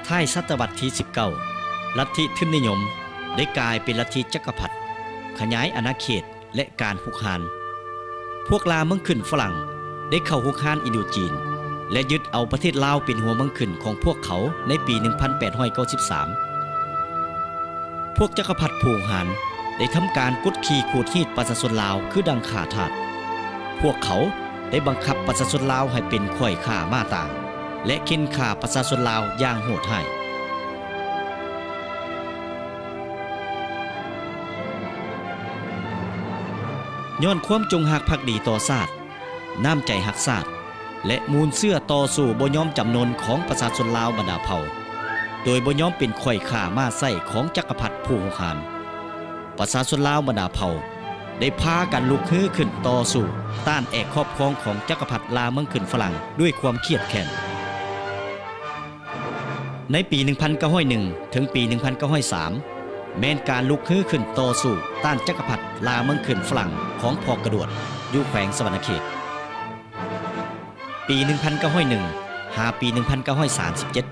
ທ້າຍສະຕະວັດທີສິບເກົ້າ, ລັດທິທຶນນິຍົມໄດ້ກາຍເປັນລັດທິຈັກກະພັດ, ຂະຫຍາຍອານາເຂດ ແລະ ການຮຸກຮານ. ພວກລ່າເມືອງຂຶ້ນຝຣັ່ງໄດ້ເຂົ້າຮຸກຮານອິນໂດຈີນ ແລະ ຍຶດເອົາປະເທດລາວເປັນຫົວເມືອງຂຶ້ນຂອງພວກເຂົາໃນປີໜຶ່ງພັນແປດຮ້ອຍເກົ້າສິບສາມ. ພວກຈັກກະພັດຜູ້ຮຸກຮານໄດ້ທຳການກົດຂີ່ຂູດຮີດປະຊາຊົນລາວຄືດັ່ງຂ້າທາດ. ພວກເຂົາໄດ້ບັງຄັບປະຊາຊົນລາວໃຫ້ເປັນຂ້ອຍຂ້າມ້າຕາງ ແລະ ເຂັ່ນຂ້າປະຊາຊົນລາວຢ່າງໂຫດຮ້າຍ. ຍ້ອນຄວາມຈົງຮັກພັກດີຕໍ່ຊາດ, ນ້ຳໃຈຮັກຊາດ ແລະ ມູນເຊື້ອຕໍ່ສູ້ບໍ່ຍອມຈຳນົນຂອງປະຊາຊົນລາວບັນດາເຜົ່າ, ໂດຍບໍ່ຍອມເປັນຂ້ອຍຂ້າມ້າໃຊ້ຂອງຈັກກະພັດຜູ້ຮຸກຮານ, ປະຊາຊົນລາວບັນດາເຜົ່າໄດ້ພາກັນລຸກຮືຂຶ້ນຕໍ່ສູ້ຕ້ານແອກຄອບຄອງຂອງຈັກກະພັດລ່າເມືອງຂຶ້ນຝຣັ່ງດ້ວຍຄວາມຄຽດແຄ້ນ. ໃນປີໜຶ່ງພັນເກົ້າຮ້ອຍໜຶ່ງ ເຖິງປີໜຶ່ງພັນເກົ້າຮ້ອຍສາມ ແມ່ນການລຸກຮືຂຶ້ນຕໍ່ສູ້ຕ້ານຈັກກະພັດລ່າເມືອງຂຶ້ນຝຣັ່ງຂອງພໍ່ກະດວດ ຢູ່ແຂວງສະຫວັນນະເຂດ. ປີໜຶ່ງພັນເກົ້າຮ້ອຍໜຶ່ງ ຫາປີໜຶ່ງພັນເກົ້າຮ້ອຍສາມສິບເຈັດ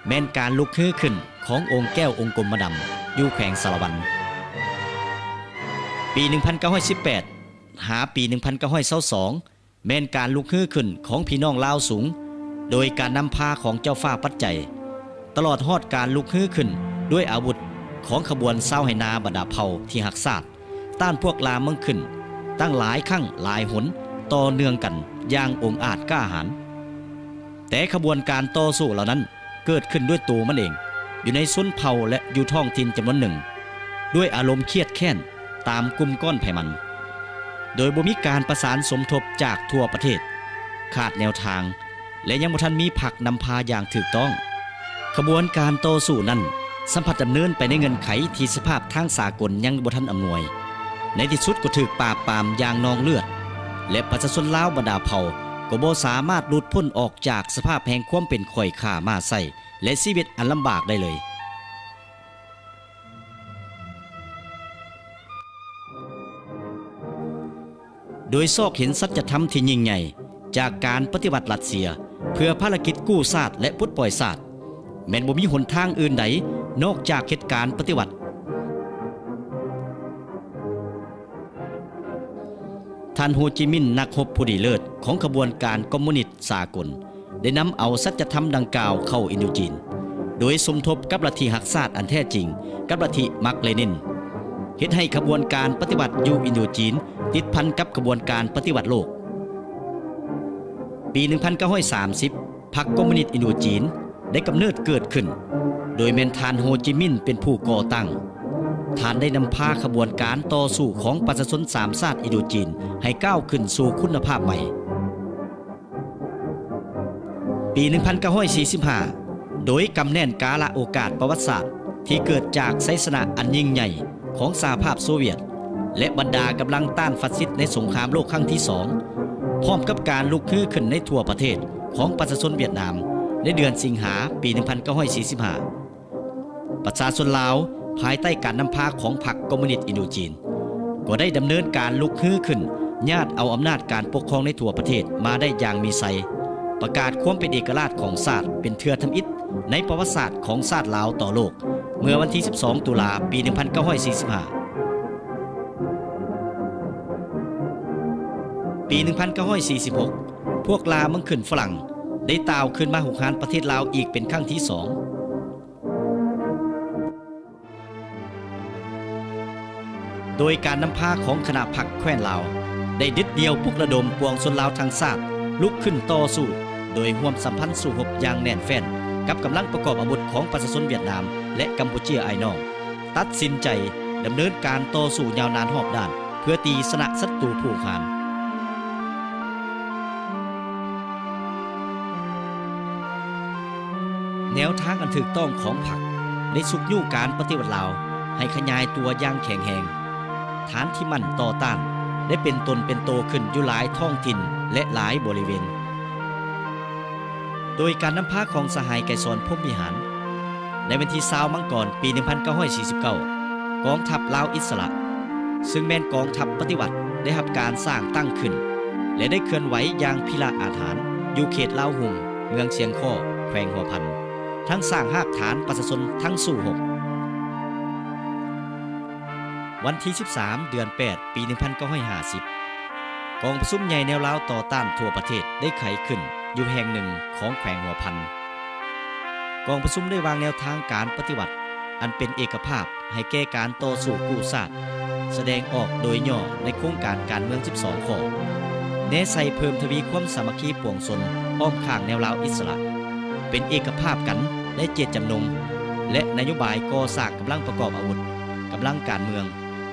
ແມ່ນການລຸກຮືຂຶ້ນຂອງອົງແກ້ວອົງກົມມະດຳ ຢູ່ແຂວງສາລະວັນ. ປີໜຶ່ງພັນເກົ້າຮ້ອຍສິບແປດ ຫາປີໜຶ່ງພັນເກົ້າຮ້ອຍຊາວສອງ ແມ່ນການລຸກຮືຂຶ້ນຂອງພີ່ນ້ອງລາວສູງ ໂດຍການນຳພາຂອງເຈົ້າຟ້າປັດໄຈ, ຕະຫຼອດຮອດການລຸກຮືຂຶ້ນດ້ວຍອາວຸດຂອງຂະບວນຊາວໄຮ່ນາບັນດາເຜົ່າທີ່ຮັກຊາດ ຕ້ານພວກລ່າເມືອງຂຶ້ນຕັ້ງຫຼາຍຄັ້ງຫຼາຍຫົນຕໍ່ເນື່ອງກັນຢ່າງອົງອາດກ້າຫານ. ແຕ່ຂະບວນການຕໍ່ສູ້ເຫຼົ່ານັ້ນ ເກີດຂຶ້ນດ້ວຍໂຕມັນເອງ ຢູ່ໃນຊົນເຜົ່າ ແລະ ຢູ່ທ້ອງຖິ່ນຈຳນວນໜຶ່ງ ດ້ວຍອາລົມຄຽດແຄ້ນຕາມກຸ່ມກ້ອນໃຜມັນ, ໂດຍບໍ່ມີການປະສານສົມທົບຈາກທົ່ວປະເທດ, ຂາດແນວທາງ ແລະ ຍັງບໍ່ທັນມີພັກນຳພາຢ່າງຖືກຕ້ອງ. ຂະບວນການຕໍ່ສູ້ນັ້ນ ສຳພັດດຳເນີນໄປໃນເງື່ອນໄຂທີ່ສະພາບທາງສາກົນຍັງບໍ່ທັນອຳນວຍ, ໃນທີ່ສຸດກໍຖືກປາບປາມຢ່າງນອງເລືອດ ແລະ ປະຊາຊົນລາວບັນດາເຜົ່າກໍບໍ່ສາມາດຫຼຸດພົ້ນອອກ ຈາກສະພາບແຫ່ງຄວາມເປັນຂ້ອຍຂ້າມ້າໃຊ້ ແລະ ຊີວິດອັນລຳບາກໄດ້ເລີຍ. ໂດຍຊອກເຫັນສັດຈະທຳທີ່ຍິ່ງໃຫຍ່ຈາກການປະຕິວັດລັດເຊຍ ເພື່ອພາລະກິດກູ້ຊາດ ແລະ ປົດປ່ອຍຊາດ, ແມ່ນບໍ່ມີຫົນທາງອື່ນໃດນອກຈາກເຮັດການປະຕິວັດ. ທ່ານ ໂຮຈິມິນ ນັກຮົບຜູ້ດີເລີດຂອງຂະບວນການຄອມມູນິດສາກົນ ໄດ້ນຳເອົາສັດຈະທຳດັ່ງກ່າວເຂົ້າອິນໂດຈີນ, ໂດຍສົມທົບກັບລັດທິຮັກຊາດອັນແທ້ຈິງ ກັບລັດທິມາກເລນິນ, ເຮັດໃຫ້ຂະບວນການປະຕິວັດຢູ່ອິນໂດຈີນຕິດພັນກັບຂະບວນການປະຕິວັດໂລກ. ປີໜຶ່ງພັນເກົ້າຮ້ອຍສາມສິບ ພັກຄອມມູນິດອິນໂດຈີນ ໄດ້ກຳເນີດເກີດຂຶ້ນ, ໂດຍແມ່ນທ່ານໂຮຈິມິນເປັນຜູ້ກໍ່ຕັ້ງ. ທ່ານໄດ້ນຳພາຂະບວນການຕໍ່ສູ້ຂອງປະຊາຊົນສາມຊາດອິນໂດຈີນໃຫ້ກ້າວຂຶ້ນສູ່ຄຸນນະພາບໃໝ່. ປີໜຶ່ງພັນເກົ້າຮ້ອຍສີ່ສິບຫ້າ ໂດຍກຳແໜ້ນກາລະໂອກາດປະຫວັດສາດທີ່ເກີດຈາກໄຊຊະນະອັນຍິ່ງໃຫຍ່ຂອງສະຫະພາບໂຊວຽດ ແລະ ບັນດາກຳລັງຕ້ານຟາຊິດໃນສົງຄາມໂລກຄັ້ງທີສອງ ພ້ອມກັບການລຸກຮືຂຶ້ນໃນທົ່ວປະເທດຂອງປະຊາຊົນຫວຽດນາມໃນເດືອນສິງຫາປີໜຶ່ງພັນເກົ້າຮ້ອຍສີ່ສິບຫ້າ ປະຊາຊົນລາວພາຍໃຕ້ການນຳພາຂອງພັກຄອມມູນິດອິນໂດຈີນ ກໍໄດ້ດຳເນີນການລຸກຮືຂຶ້ນຍາດເອົາອຳນາດການປົກຄອງໃນທົ່ວປະເທດມາໄດ້ຢ່າງມີໄຊ, ປະກາດຄວາມເປັນເອກະລາດຂອງຊາດເປັນເທື່ອທຳອິດໃນປະຫວັດສາດຂອງຊາດລາວຕໍ່ໂລກ ເມື່ອວັນທີສິບສອງ ຕຸລາ ປີໜຶ່ງພັນເກົ້າຮ້ອຍສີ່ສິບຫ້າ. ປີໜຶ່ງພັນເກົ້າຮ້ອຍສີ່ສິບຫົກ ພວກລ່າເມືອງຂຶ້ນຝຣັ່ງໄດ້ຕ່າວຂຶ້ນມາຮຸກຮານປະເທດລາວອີກເປັນຄັ້ງທີສອງ ໂດຍການນຳພາຂອງຄະນະພັກແຄວ້ນລາວ ໄດ້ເດັດດ່ຽວປຸກລະດົມປວງຊົນລາວທັງຊາດລຸກຂຶ້ນຕໍ່ສູ້ ໂດຍຮ່ວມສຳພັນສູ້ຮົບຢ່າງແໜ້ນແຟ້ນກັບກຳລັງປະກອບອາວຸດຂອງປະຊາຊົນຫວຽດນາມ ແລະ ກຳປູເຈຍອ້າຍນ້ອງ, ຕັດສິນໃຈດຳເນີນການຕໍ່ສູ້ຍາວນານຮອບດ້ານ ເພື່ອຕີຊະນະສັດຕູຜູ້ຮຸກຮານ. ແນວທາງອັນຖືກຕ້ອງຂອງພັກໄດ້ຊຸກຍູ້ການປະຕິວັດລາວໃຫ້ຂະຫຍາຍຕົວຢ່າງແຂງແຮງ. ຖານທີ່ໝັ້ນຕໍ່ຕ້ານໄດ້ເປັນຕົນເປັນໂຕຂຶ້ນຢູ່ຫຼາຍທ້ອງຖິ່ນ ແລະ ຫຼາຍບໍລິເວນ. ໂດຍການນຳພາຂອງສະຫາຍໄກສອນ ພົມວິຫານ, ໃນວັນທີຊາວ ມັງກອນ ປີໜຶ່ງພັນເກົ້າຮ້ອຍສີ່ສິບເກົ້າ ກອງທັບລາວອິດສະຫຼະ ຊຶ່ງແມ່ນກອງທັບປະຕິວັດ ໄດ້ຮັບການສ້າງຕັ້ງຂຶ້ນ ແລະ ໄດ້ເຄື່ອນໄຫວຢ່າງພິລະອາດຫານຢູ່ເຂດລາວຮຸ່ງ, ເມືອງຊຽງຄໍ້, ແຂວງຫົວພັນ, ທັງສ້າງຮາກຖານປະຊາຊົນທັງສູ້ຮົບ. ວັນທີສິບສາມ ເດືອນແປດ ປີໜຶ່ງພັນເກົ້າຮ້ອຍຫ້າສິບ ກອງປະຊຸມໃຫຍ່ແນວລາວຕໍ່ຕ້ານທົ່ວປະເທດໄດ້ໄຂຂຶ້ນຢູ່ແຫ່ງໜຶ່ງຂອງແຂວງຫົວພັນ. ກອງປະຊຸມໄດ້ວາງແນວທາງການປະຕິວັດອັນເປັນເອກະພາບໃຫ້ແກ່ການຕໍ່ສູ້ກູ້ຊາດ, ສະແດງອອກໂດຍຫຍໍ້ໃນໂຄງການການເມືອງສິບສອງຂໍ້, ແນໃສ່ເພີ່ມທະວີຄວາມສາມັກຄີປວງຊົນອ້ອມຂ້າງແນວລາວອິດສະຫຼະ, ເປັນເອກະພາບກັນໃນເຈດຈຳນົງ ແລະ ນະໂຍບາຍກໍ່ສ້າງກຳລັງປະກອບອາວຸດ, ກຳລັງການເມືອງ,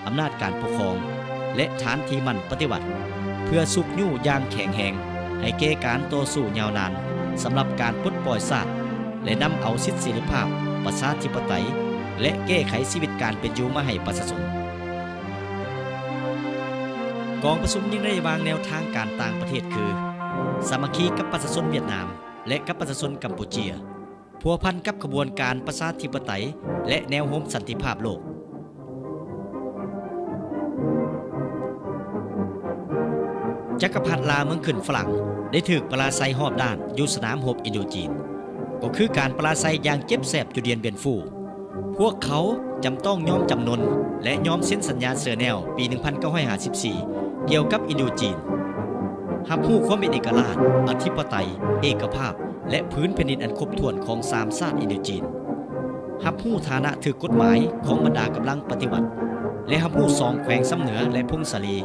ອຳນາດການປົກຄອງ ແລະ ຖານທີ່ໝັ້ນປະຕິວັດ ເພື່ອຊຸກຍູ້ຢ່າງແຂງແຮງໃຫ້ແກ່ການຕໍ່ສູ້ຍາວນານສຳລັບການປົດປ່ອຍຊາດ ແລະ ນຳເອົາສິດເສລີພາບ, ປະຊາທິປະໄຕ ແລະ ແກ້ໄຂຊີວິດການເປັນຢູ່ມາໃຫ້ປະຊາຊົນ. ກອງປະຊຸມຍັງໄດ້ວາງແນວທາງການຕ່າງປະເທດຄື ສາມັກຄີກັບປະຊາຊົນຫວຽດນາມ ແລະ ກັບປະຊາຊົນກຳປູເຈຍ, ພົວພັນກັບຂະບວນການປະຊາທິປະໄຕ ແລະ ແນວໂຮມສັນຕິພາບໂລກ. ຈັກກະພັດລ່າເມືອງຂຶ້ນຝຣັ່ງໄດ້ຖືກປະລາໄຊຮອບດ້ານຢູ່ສະໜາມຮົບອິນໂດຈີນ, ກໍຄືການປະລາໄຊຢ່າງເຈັບແສບຢູ່ດຽນບຽນຟູ. ພວກເຂົາຈຳຕ້ອງຍອມຈຳນົນ ແລະ ຍອມເຊັນສັນຍາເຊີແນວປີໜຶ່ງພັນເກົ້າຮ້ອຍຫ້າສິບສີ່ ກ່ຽວກັບອິນໂດຈີນ, ຮັບຮູ້ຄວາມເປັນເອກະລາດ, ອະທິປະໄຕ, ເອກະພາບ ແລະ ພື້ນແຜ່ນດິນອັນຄົບຖ້ວນຂອງສາມຊາດອິນໂດຈີນ, ຮັບຮູ້ຖານະຖືກກົດໝາຍຂອງບັນດາກຳລັງປະຕິວັດ ແລະ ຮັບຮູ້ສອງແຂວງຊຳເໜືອ ແລະ ຜົ້ງສາລີ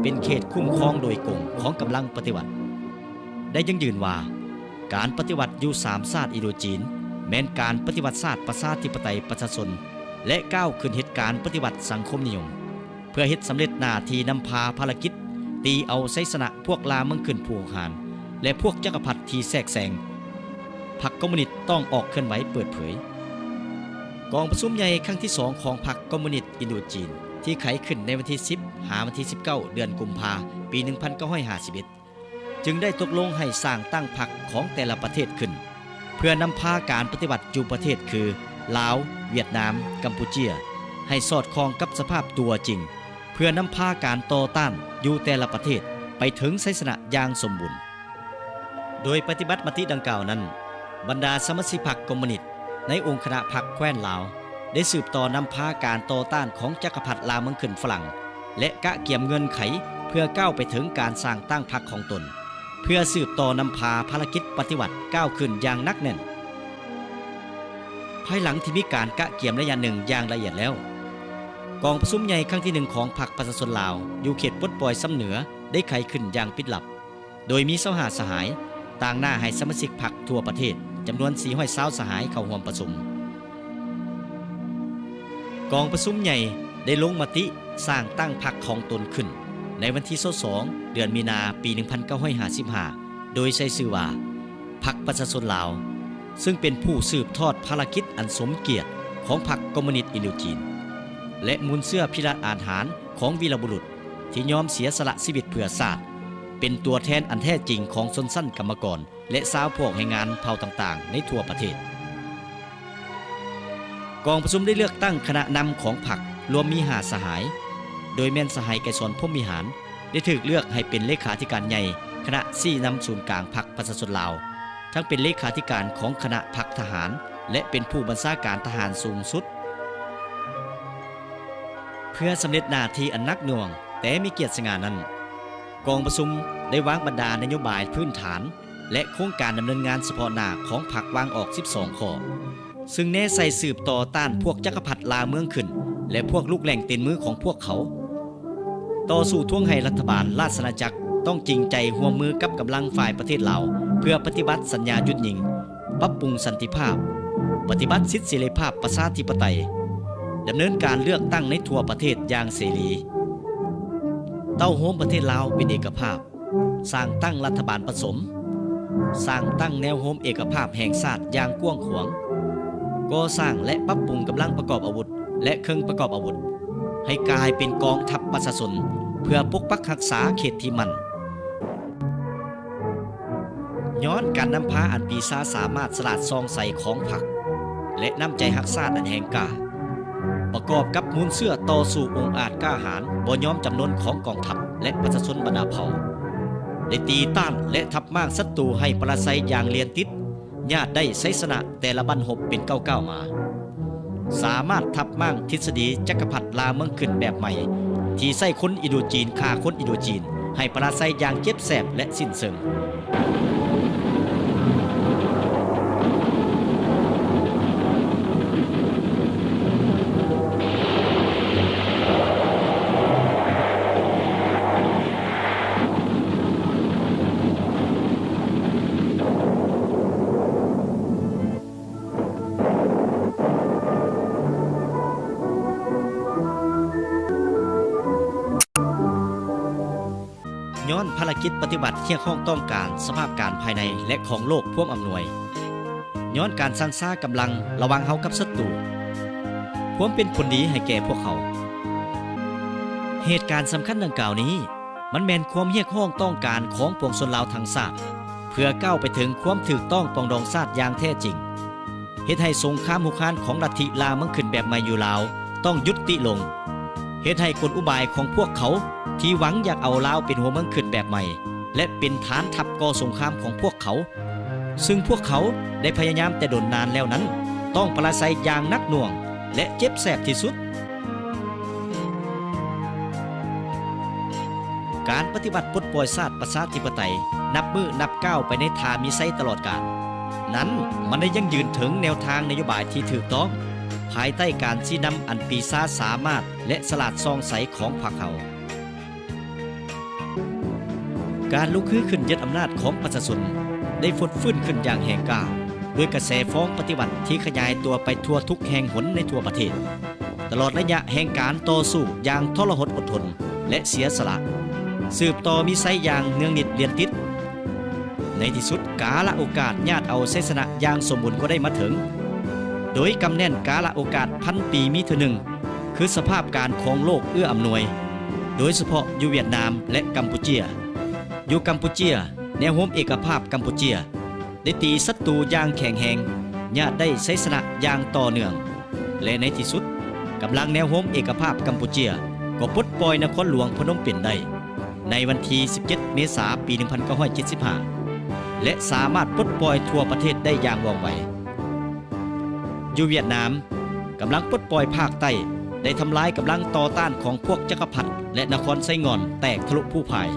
ເປັນເຂດຄຸ້ມຄອງໂດຍກົງຂອງກຳລັງປະຕິວັດ. ໄດ້ຢັ້ງຢືນວ່າ ການປະຕິວັດຢູ່ສາມຊາດອິນໂດຈີນ ແມ່ນການປະຕິວັດຊາດປະຊາທິປະໄຕປະຊາຊົນ ແລະ ກ້າວຂຶ້ນເຮັດການປະຕິວັດສັງຄົມນິຍົມ ເພື່ອເຮັດສຳເລັດໜ້າທີ່ນຳພາພາລະກິດຕີເອົາໄຊຊະນະພວກລ່າເມືອງຂຶ້ນພູຫົກຮານ ແລະ ພວກຈັກກະພັດທີ່ແຊກແຊງ. ພັກຄອມມູນິດຕ້ອງອອກເຄື່ອນໄຫວເປີດເຜີຍ. ກອງປະຊຸມໃຫຍ່ຄັ້ງທີສອງຂອງພັກຄອມມູນິດອິນໂດຈີນ ທີ່ໄຂຂຶ້ນໃນວັນທີສິບ ຫາວັນທີສິບເກົ້າ ເດືອນກຸມພາ ປີໜຶ່ງພັນເກົ້າຮ້ອຍຫ້າສິບເອັດ ຈຶ່ງໄດ້ຕົກລົງໃຫ້ສ້າງຕັ້ງພັກຂອງແຕ່ລະປະເທດຂຶ້ນ ເພື່ອນຳພາການປະຕິວັດຢູ່ປະເທດຄື ລາວ, ຫວຽດນາມ, ກຳປູເຈຍ ໃຫ້ສອດຄ່ອງກັບສະພາບຕົວຈິງ, ເພື່ອນຳພາການຕໍ່ຕ້ານຢູ່ແຕ່ລະປະເທດໄປເຖິງໄຊຊະນະຢ່າງສົມບູນ. ໂດຍປະຕິບັດມະຕິດັ່ງກ່າວນັ້ນ, ບັນດາສະມາຊິກພັກຄອມມູນິດໃນອົງຄະນະພັກແຄວ້ນລາວ ໄດ້ສືບຕໍ່ນຳພາການຕໍ່ຕ້ານຂອງຈັກກະພັດລ່າເມືອງຂຶ້ນຝຣັ່ງ ແລະ ກະກຽມເງື່ອນໄຂເພື່ອກ້າວໄປເຖິງການສ້າງຕັ້ງພັກຂອງຕົນ, ເພື່ອສືບຕໍ່ນຳພາພາລະກິດປະຕິວັດກ້າວຂຶ້ນຢ່າງໜັກແໜ້ນ. ພາຍຫຼັງທີ່ມີການກະກຽມໄລຍະໜຶ່ງຢ່າງລະອຽດແລ້ວ, ກອງປະຊຸມໃຫຍ່ຄັ້ງທີໜຶ່ງຂອງພັກປະຊາຊົນລາວ ຢູ່ເຂດປົດປ່ອຍຊຳເໜືອ ໄດ້ໄຂຂຶ້ນຢ່າງປິດລັບ. ໂດຍມີຊາວຫ້າສະຫາຍ ຕາງໜ້າໃຫ້ສະມາຊິກພັກທົ່ວປະເທດຈຳນວນສີ່ຮ້ອຍຊາວສະຫາຍເຂົ້າຮ່ວມປະຊຸມ. ກອງປະຊຸມໃຫຍ່ໄດ້ລົງມະຕິສ້າງຕັ້ງພັກຂອງຕົນຂຶ້ນໃນວັນທີຊາວສອງ ເດືອນມີນາ ປີໜຶ່ງພັນເກົ້າຮ້ອຍຫ້າສິບຫ້າ ໂດຍໃຊ້ຊື່ວ່າ ພັກປະຊາຊົນລາວ, ເຊິ່ງເປັນຜູ້ສືບທອດພາລະກິດອັນສົມກຽດຂອງພັກຄອມມູນິດອິນໂດຈີນ ແລະ ມູນເຊື້ອພິລະອາດຫານຂອງວີລະບຸລຸດ ທີ່ຍອມເສຍສະຫຼະຊີວິດເພື່ອຊາດ, ເປັນຕົວແທນອັນແທ້ຈິງຂອງຊົນຊັ້ນກຳມະກອນ ແລະ ຊາວພວກແຮງງານເຜົ່າຕ່າງໆໃນທົ່ວປະເທດ. ກອງປະຊຸມໄດ້ເລືອກຕັ້ງຄະນະນຳຂອງພັກລວມມີຫ້າສະຫາຍ, ໂດຍແມ່ນສະຫາຍໄກສອນ ພົມວິຫານ ໄດ້ຖືກເລືອກໃຫ້ເປັນເລຂາທິການໃຫຍ່ຄະນະຊີ້ນຳສູນກາງພັກປະຊາຊົນລາວ, ທັງເປັນເລຂາທິການຂອງຄະນະພັກທະຫານ ແລະ ເປັນຜູ້ບັນຊາການທະຫານສູງສຸດ. ເພື່ອສຳເລັດໜ້າທີ່ອັນໜັກໜ່ວງແຕ່ມີກຽດສະຫງ່ານັ້ນ, ກອງປະຊຸມໄດ້ວາງບັນດານະໂຍບາຍພື້ນຖານ ແລະ ໂຄງການດຳເນີນງານສະເພາະໜ້າຂອງພັກວາງອອກສິບສອງຂໍ້, ຊຶ່ງແນໃສ່ສືບຕໍ່ຕ້ານພວກຈັກກະພັດລ່າເມືອງຂຶ້ນ ແລະ ພວກລູກແຫຼ່ງຕີນມືຂອງພວກເຂົາ, ຕໍ່ສູ້ທວງໃຫ້ລັດຖະບານລາຊະອານາຈັກຕ້ອງຈິງໃຈຮ່ວມມືກັບກຳລັງຝ່າຍປະເທດລາວ ເພື່ອປະຕິບັດສັນຍາຢຸດຍິງ, ປັບປຸງສັນຕິພາບ, ປະຕິບັດສິດເສລີພາບປະຊາທິປະໄຕ, ດຳເນີນການເລືອກຕັ້ງໃນທົ່ວປະເທດຢ່າງເສລີ, ເຕົ້າໂຮມປະເທດລາວເປັນເອກະພາບ, ສ້າງຕັ້ງລັດຖະບານປະສົມ, ສ້າງຕັ້ງແນວໂຮມເອກະພາບແຫ່ງຊາດຢ່າງກວ້າງຂວາງ, ກໍ່ສ້າງ ແລະ ປັບປຸງກຳລັງປະກອບອາວຸດ ແລະ ເຄື່ອງປະກອບອາວຸດ ໃຫ້ກາຍເປັນກອງທັບປະຊາຊົນ ເພື່ອປົກປັກຮັກສາເຂດທີ່ໝັ້ນ. ຍ້ອນການນຳພາອັນປີຊາສາມາດສະຫຼາດສ່ອງໃສຂອງພັກ ແລະ ນ້ຳໃຈຮັກຊາດອັນແຮງກ້າ, ປະກອບກັບມູນເຊື້ອຕໍ່ສູ້ອົງອາດກ້າຫານບໍ່ຍອມຈຳນົນຂອງກອງທັບ ແລະ ປະຊາຊົນບັນດາເຜົ່າ ໄດ້ຕີຕ້ານ ແລະ ທັບມ້າງສັດຕູໃຫ້ປະລາໄຊຢ່າງລຽນຕິດ, ຍາດໄດ້ໄຊຊະນະແຕ່ລະບັ້ນຮົບເປັນກ້າວໆມາ, ສາມາດທັບມ້າງທິດສະດີຈັກກະພັດລ່າເມືອງຂຶ້ນແບບໃໝ່ ທີ່ໃຊ້ຄົນອິນໂດຈີນຂ້າຄົນອິນໂດຈີນ ໃຫ້ປະລາໄຊຢ່າງເຈັບແສບ ແລະ ສິ້ນເຊີງ. ຍ້ອນພາລະກິດປະຕິວັດຮຽກຮ້ອງຕ້ອງການສະພາບການພາຍໃນ ແລະ ຂອງໂລກພວມອຳນວຍ, ຍ້ອນການຊັ່ງຊາກຳລັງລະຫວ່າງເຮົາກັບສັດຕູ, ຄວາມເປັນຜົນດີໃຫ້ແກ່ພວກເຂົາ. ເຫດການສຳຄັນດັ່ງກ່າວນີ້ ມັນແມ່ນຄວາມຮຽກຮ້ອງຕ້ອງການຂອງປວງຊົນລາວທັງຊາດ ເພື່ອກ້າວໄປເຖິງຄວາມຖືກຕ້ອງປອງດອງຊາດຢ່າງແທ້ຈິງ, ເຮັດໃຫ້ສົງຄາມຮຸກຮານຂອງລັດທິລ່າເມືອງຂຶ້ນແບບໃໝ່ຢູ່ລາວຕ້ອງຢຸດຕິລົງ, ເຮັດໃຫ້ກົນອຸບາຍຂອງພວກເຂົາທີ່ຫວັງຢາກເອົາລາວເປັນຫົວເມືອງຂຶ້ນແບບໃໝ່ ແລະ ເປັນຖານທັບກໍ່ສົງຄາມຂອງພວກເຂົາ ຊຶ່ງພວກເຂົາໄດ້ພະຍາຍາມແຕ່ດົນນານແລ້ວນັ້ນ ຕ້ອງປະລາໄຊຢ່າງໜັກໜ່ວງ ແລະ ເຈັບແສບທີ່ສຸດ. ການປະຕິວັດປົດປ່ອຍຊາດປະຊາທິປະໄຕ ນັບມື້ນັບກ້າວໄປໃນທ່າມີໄຊຕະຫຼອດການນັ້ນ, ມັນໄດ້ຢັ້ງຢືນເຖິງແນວທາງນະໂຍບາຍທີ່ຖືກຕ້ອງ ພາຍໃຕ້ການຊີ້ນຳອັນປີຊາສາມາດ ແລະ ສະຫຼາດສ່ອງໃສຂອງພັກເຮົາ. ການລຸກຮືຂຶ້ນຍຶດອຳນາດຂອງປະຊາຊົນໄດ້ຟົດຟື້ນຂຶ້ນຢ່າງແຮງກ້າ ດ້ວຍກະແສຟອງປະຕິວັດທີ່ຂະຫຍາຍຕົວໄປທົ່ວທຸກແຫ່ງຫົນໃນທົ່ວປະເທດ, ຕະຫຼອດໄລຍະແຫ່ງການຕໍ່ສູ້ຢ່າງທໍລະຫົດອົດທົນ ແລະ ເສຍສະຫຼະ, ສືບຕໍ່ມີໄຊຢ່າງເນືອງນິດລຽນຕິດ. ໃນທີ່ສຸດ, ກາລະໂອກາດຍາດເອົາໄຊຊະນະຢ່າງສົມບູນກໍໄດ້ມາເຖິງ, ໂດຍກຳແໜ້ນກາລະໂອກາດພັນປີມີເທື່ອໜຶ່ງ ຄືສະພາບການຂອງໂລກເອື້ອອຳນວຍ, ໂດຍສະເພາະຢູ່ຫວຽດນາມ ແລະ ກຳປູເຈຍ. ຢູ່ກຳປູເຈຍ, ແນວໂຮມເອກະພາບກຳປູເຈຍໄດ້ຕີສັດຕູຢ່າງແຂງແຮງ, ຍາດໄດ້ໄຊຊະນະຢ່າງຕໍ່ເນື່ອງ ແລະ ໃນທີ່ສຸດ, ກຳລັງແນວໂຮມເອກະພາບກຳປູເຈຍກໍປົດປ່ອຍນະຄອນຫຼວງພະນົມເປັນໄດ້ ໃນວັນທີສິບເຈັດ ເມສາ ປີໜຶ່ງພັນເກົ້າຮ້ອຍເຈັດສິບຫ້າ ແລະ ສາມາດປົດປ່ອຍທົ່ວປະເທດໄດ້ຢ່າງວ່ອງໄວ. ຢູ່ຫວຽດນາມ, ກຳລັງປົດປ່ອຍພາກໃຕ້ໄດ້ທຳລາຍກຳລັງຕໍ່ຕ້ານຂອງພວກຈັກກະພັດ ແລະ ນະຄອນໄຊງ່ອນແຕກທະລຸຜູພາຍ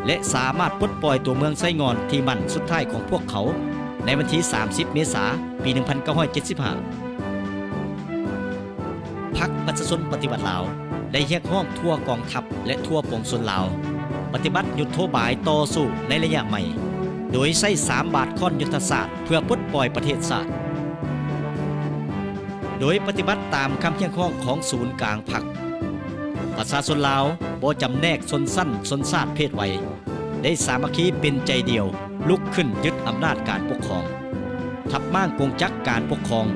ແລະ ສາມາດປົດປ່ອຍຕົວເມືອງໄຊງ່ອນທີ່ໝັ້ນສຸດທ້າຍຂອງພວກເຂົາ ໃນວັນທີສາມສິບ ເມສາ ປີໜຶ່ງພັນເກົ້າຮ້ອຍເຈັດສິບຫ້າ. ພັກປະຊາຊົນປະຕິວັດລາວໄດ້ຮຽກຮ້ອງທົ່ວກອງທັບ ແລະ ທົ່ວປວງຊົນລາວ ປະຕິບັດຍຸດໂທບາຍຕໍ່ສູ້ໃນໄລຍະໃໝ່ ໂດຍໃຊ້ສາມບາດຄ້ອນຍຸດທະສາດເພື່ອປົດປ່ອຍປະເທດຊາດ. ໂດຍປະຕິບັດຕາມຄຳຮຽກຮ້ອງຂອງສູນກາງພັກ, ປະຊາຊົນລາວບໍ່ຈຳແນກຊົນຊັ້ນ, ຊົນຊາດ, ເພດໄວ ໄດ້ສາມັກຄີເປັນໃຈດຽວລຸກຂຶ້ນຍຶດອຳນາດການປົກຄອງ, ທັບມ້າງກົງຈັກການປົກຄອງ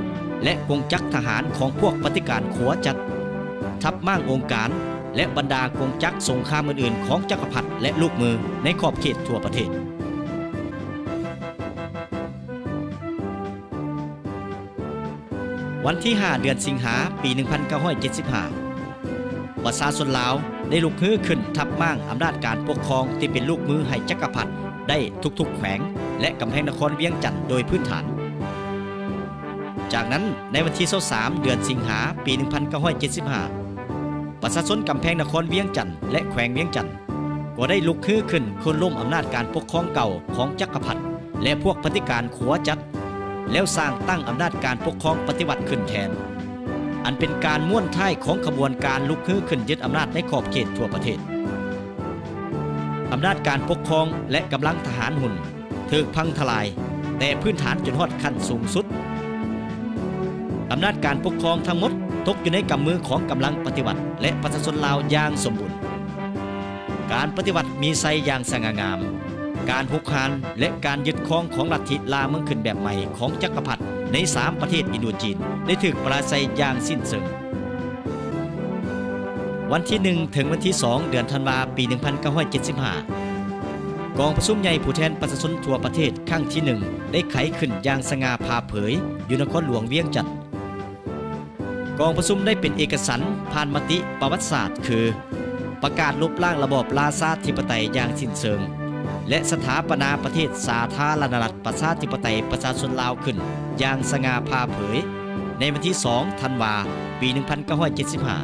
ແລະ ກົງຈັກທະຫານຂອງພວກປະຕິການຂົວຈັດ, ທັບມ້າງອົງການ ແລະ ບັນດາກົງຈັກສົງຄາມອື່ນໆຂອງຈັກກະພັດ ແລະ ລູກມືໃນຂອບເຂດທົ່ວປະເທດ. ວັນທີຫ້າ ເດືອນສິງຫາ ປີໜຶ່ງພັນເກົ້າຮ້ອຍເຈັດສິບຫ້າ ປະຊາຊົນລາວໄດ້ລຸກຮືຂຶ້ນທັບມ້າງອຳນາດການປົກຄອງທີ່ເປັນລູກມືໃຫ້ຈັກກະພັດໄດ້ທຸກໆແຂວງ ແລະ ກຳແພງນະຄອນວຽງຈັນໂດຍພື້ນຖານ. ຈາກນັ້ນ, ໃນວັນທີຊາວສາມ ເດືອນສິງຫາ ປີໜຶ່ງພັນເກົ້າຮ້ອຍເຈັດສິບຫ້າ ປະຊາຊົນກຳແພງນະຄອນວຽງຈັນ ແລະ ແຂວງວຽງຈັນ ກໍໄດ້ລຸກຮືຂຶ້ນໂຄ່ນລົ້ມອຳນາດການປົກຄອງເກົ່າຂອງຈັກກະພັດ ແລະ ພວກປະຕິການຂົວຈັດ, ແລ້ວສ້າງຕັ້ງອຳນາດການປົກຄອງປະຕິວັດຂຶ້ນແທນ, ອັນເປັນການມ້ວນທ້າຍຂອງຂະບວນການລຸກຮືຂຶ້ນຍຶດອຳນາດໃນຂອບເຂດທົ່ວປະເທດ. ອຳນາດການປົກຄອງ ແລະ ກຳລັງທະຫານຮຸ່ນ ຖືກພັງທະລາຍແຕ່ພື້ນຖານຈົນຮອດຂັ້ນສູງສຸດ. ອຳນາດການປົກຄອງທັງໝົດຕົກຢູ່ໃນກຳມືຂອງກຳລັງປະຕິວັດ ແລະ ປະຊາຊົນລາວຢ່າງສົມບູນ. ການປະຕິວັດມີໄຊຢ່າງສະຫງ່າງາມ, ການຮຸກຮານ ແລະ ການຍຶດຄອງຂອງລັດທິລ່າເມືອງຂຶ້ນແບບໃໝ່ຂອງຈັກກະພັດໃນສາມປະເທດອິນໂດຈີນ ໄດ້ຖືກປະລາໄຊຢ່າງສິ້ນເຊີງ. ວັນທີໜຶ່ງ ເຖິງວັນທີສອງ ເດືອນທັນວາ ປີໜຶ່ງພັນເກົ້າຮ້ອຍເຈັດສິບຫ້າ ກອງປະຊຸມໃຫຍ່ຜູ້ແທນປະຊາຊົນທົ່ວປະເທດຄັ້ງທີໜຶ່ງ ໄດ້ໄຂຂຶ້ນຢ່າງສະຫງ່າຜ່າເຜີຍຢູ່ນະຄອນຫຼວງວຽງຈັນ. ກອງປະຊຸມໄດ້ເປັນເອກະສັນຜ່ານມະຕິປະຫວັດສາດ ຄື ປະກາດລົບລ້າງລະບອບລາຊາທິປະໄຕຢ່າງສິ້ນເຊີງ, ແລະ ສະຖາປະນາປະເທດສາທາລະນະລັດ ປະຊາທິປະໄຕ ປະຊາຊົນລາວຂຶ້ນຢ່າງສະຫງ່າຜ່າເຜີຍ ໃນວັນທີສອງ ທັນວາ ປີໜຶ່ງພັນເກົ້າຮ້ອຍເຈັດສິບຫ້າ